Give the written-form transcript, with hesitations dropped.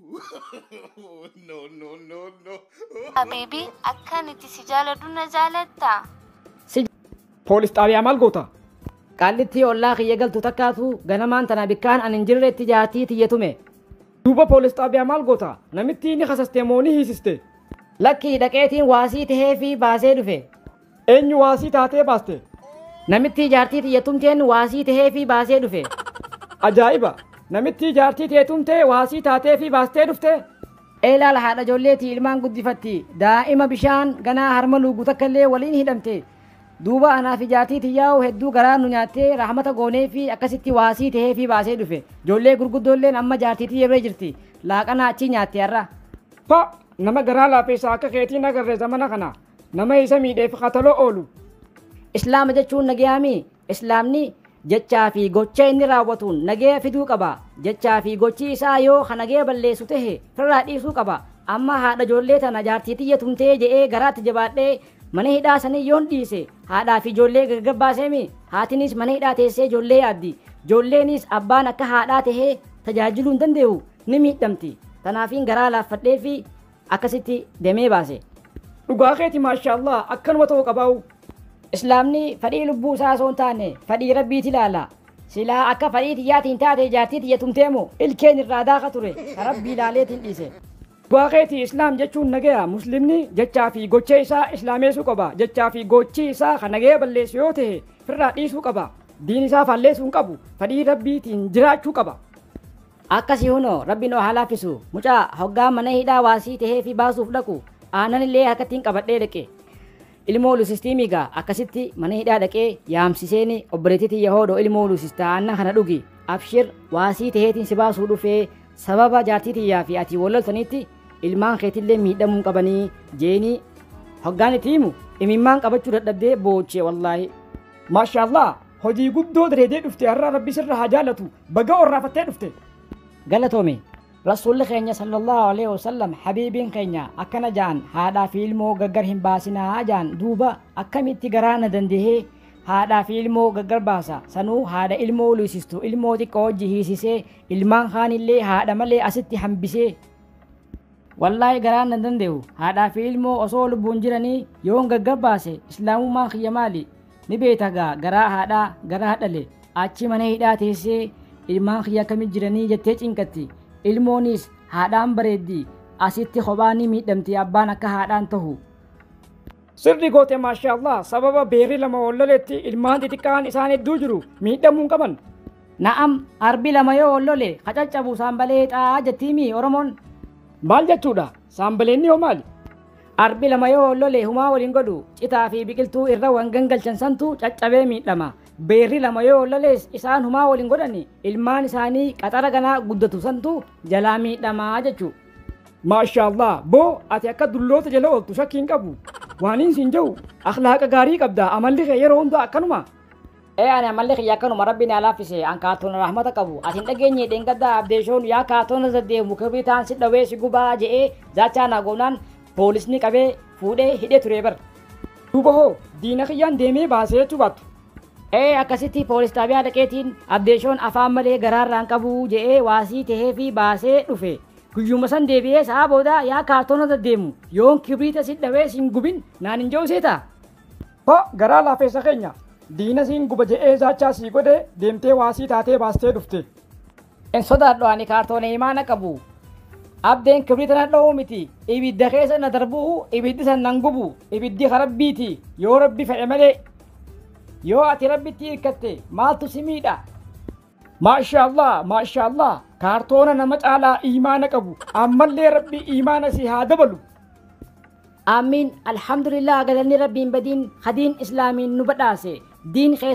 No, no, no, no. Habiibii, akkan itti si jaaladhu na jaalattaa? Si Poolis xaabiyaa maal goota? Qaallitti ollaa kiyya galtu takkaatu ganamaan tana bikkaan ani hin jirretti jaartii tiyya tume. Duuba poolis xaabiyaa maal goota? Namitti ni kasaste moo ni hiisiste? Lakkii, dhaqeetiin waasii tahee fi baasee dhufe. Eenyu waasii taatee baaste? Namitti jaartii tiyya tumteen waasii tahee fi baasee dhufe. Ajaa'iba! Namitti jaartii tee tumtee waasii taatee fi baastee dhufte? Eelaal haadha ijoolleetii ilmaan guddifatti. Daa'ima bishaan ganaa harma luugu takka illee waliin hidhamte. Duuba anaa fi jaartii tiyyaa'u hedduu garaa nu nyaattee rahmata goonee fi akkasitti waasii tahee fi baasee dhufe. Ijoollee gurguddoolleen amma jaartii tiyya bira jirti. Laaqana achii nyaatte har'a. Pa! Nama garaa laafeessa akka keetiin agarre zamana kana. Nama isa miidheef qataloo oolu. Islaama jechuun nagayaami. Islaamni jechaa fi gocha inni raawwatuun nagaya fiduu qaba. Jechaa fi gochi isaa yoo ka nagaya balleessu tahe firraa dhiisuu qaba. Amma haadha ijoollee tana jaartii tiyya tumtee je'ee garaatti jabaadhee mana hidhaa sanii yoon dhiise haadhaa fi ijoollee gargar baaseemi. Haatinis mana hidhaa teessee ijoollee yaaddi. Ijoolleenis abbaan akka haadhaa tahee tajaajiluu hin danda'u, ni miidhamti. Tanaafiin garaa laaffadhee fi akkasitti demee baase. Dhugaa keeti, maashaallah, akkanuma ta'uu qabaa'u. Islaamni fadhii lubbuu isaa osoo hin taane fadhii Rabbiiti ilaala. Silaa akka fadhii tiyyaatiin taate jaartii tiyya tumteemo ilkeen irraa daaka ture, ka Rabbii ilaaleetiin dhiise. Dhugaa keeti, Islaam jechuun nagaya. Muslimni jechaa fi gocha isaa islaameessuu qaba. Jechaa fi gochi isaa kan nagaya balleessu yoo ta'e firraa dhiisuu qaba. Diin isaa faalleessuu hin qabu. Fadhii Rabbiitiin jiraachuu qaba. Akkasii hunoo Rabbi nuu haa laaffisu. Mucaa hoggaa mana hidhaa waasii tahee fi baasuuf dhaqu aanan illee harkattiin qabadhee dhaqe. Ilmoo lusistiimii gaa akkasitti mana hidhaa dhaqee yaamsiseeni, obboleettii tiyya hoodho ilmoo lusistaa, aannan kana dhugi, abshir, waasii taheetiin si baasuu dhufee, sababa jaartii tiyyaa fi ati wal loltaniitti ilmaan keetillee miidhamuu hin qabanii jeenii hoggaan itti himu imimmaan qabachuu dadhabdee boochee wallaahi. Maashaallah, hojii guddoo dareedee dhufte har'a. Rabbi sirra haa jaalatu, baga orraafattee dhufte. Galatoomi. Rasuulli keenya sallallahu alaihi wasallam, habiibiin keenya akkana ja'an: haadhaa fi ilmoo gaggar hin baasinaa ja'an. Duuba akkamitti garaa na dandahee haadhaa fi ilmoo gaggar baasa? Sanuu haadha ilmoo luusistu ilmoo xiqqoo hojii hiisisee ilmaan kaanillee haadha malee asitti hambisee. Wallaahi garaan na danda'u. Haadhaa fi ilmoo osoo lubbuun jiranii yoon gaggar baase islaamummaan kiyya maali? Ni beekta gaa, garaa haadhaa garaa dhale achi mana hidhaa teessee ilmaan kiyya akkamit jiranii jettee cinqatti. Ilmoonis haadhaan bareeddi, asitti kophaa ni miidhamti, abbaan akka haadhaan tahu. Sirri goote, maashaallah. Sababa beerri lama wal loletti ilmaan xixiqqaan isaan hedduu jiru miidhamuu hin qaban. Na'am, arbi lama yoo wal lole ka caccabu saambaleexaa jettiimi Oromoon. Maal jechuudha? Saambaleenni hoo maali? Arbi lama yoo wal lole humaa waliin godhu, citaa fi biqiltuu irra wan gangalchan santu caccabee miidhama. Beerri lama yoo wal loles isaan humaa waliin godhani, ilmaan isaanii qaxara ganaa guddatu santu jalaa miidhamaa jechuu. Maashaallah, boo ati akka dulloota jala ooltu shakkii hin qabu. Waaniin siin jedhu, akhlaaqa gaarii qabda, amalli kee yeroo hundaa akkanuma. Ee, ani amalli kiyya akkanuma, Rabbi na laaffise, an kaartoona rahmata qabu. Ati hin dhageenye, dheengaddaa abdeeshoon yaa kaartoona deddeemu kibriitaan si dhawee si gubaa je'ee zaachaa naa goonaan poolisni qabee fuudhee hidhee ture bar. Duuba hoo diina kiyyaan deemee baasee jechuu baattu. Ee, akkasitti poolis xaabiyaa dhaqeetiin abdeeshoon afaan malee garaarraan qabu je'ee waasii tahee fi baasee dhufe. Guyyuma san deebi'ee sa'a booda yaa kaartoona deddeemu yoon kibriita si dhawee sin gubin naan hin jedhu seetaa? Ho, garaa laafeessa keenya, diina siin guba je'ee zaachaa sii godhe deemtee waasii taatee baastee dhufte. Hin sodaadhu, ani kaartoona imaana qabu. Abdeen kibriita na dha'uu miti. Ibidda keessa na darbuu ibiddi san nan gubu. Ibiddi ka Rabbiiti yoo Rabbi fedhe malee. Yoo ati Rabbitti hirkatte maaltu si miidha? Maashaallah, maashaallah, kaartoona nama caalaa imaana qabu, ammallee Rabbi imaana si haa dabalu. Amiin, alhamdulillah, galanni Rabbiin badiin hadiin islaamiin nu badhaase. Diin keessa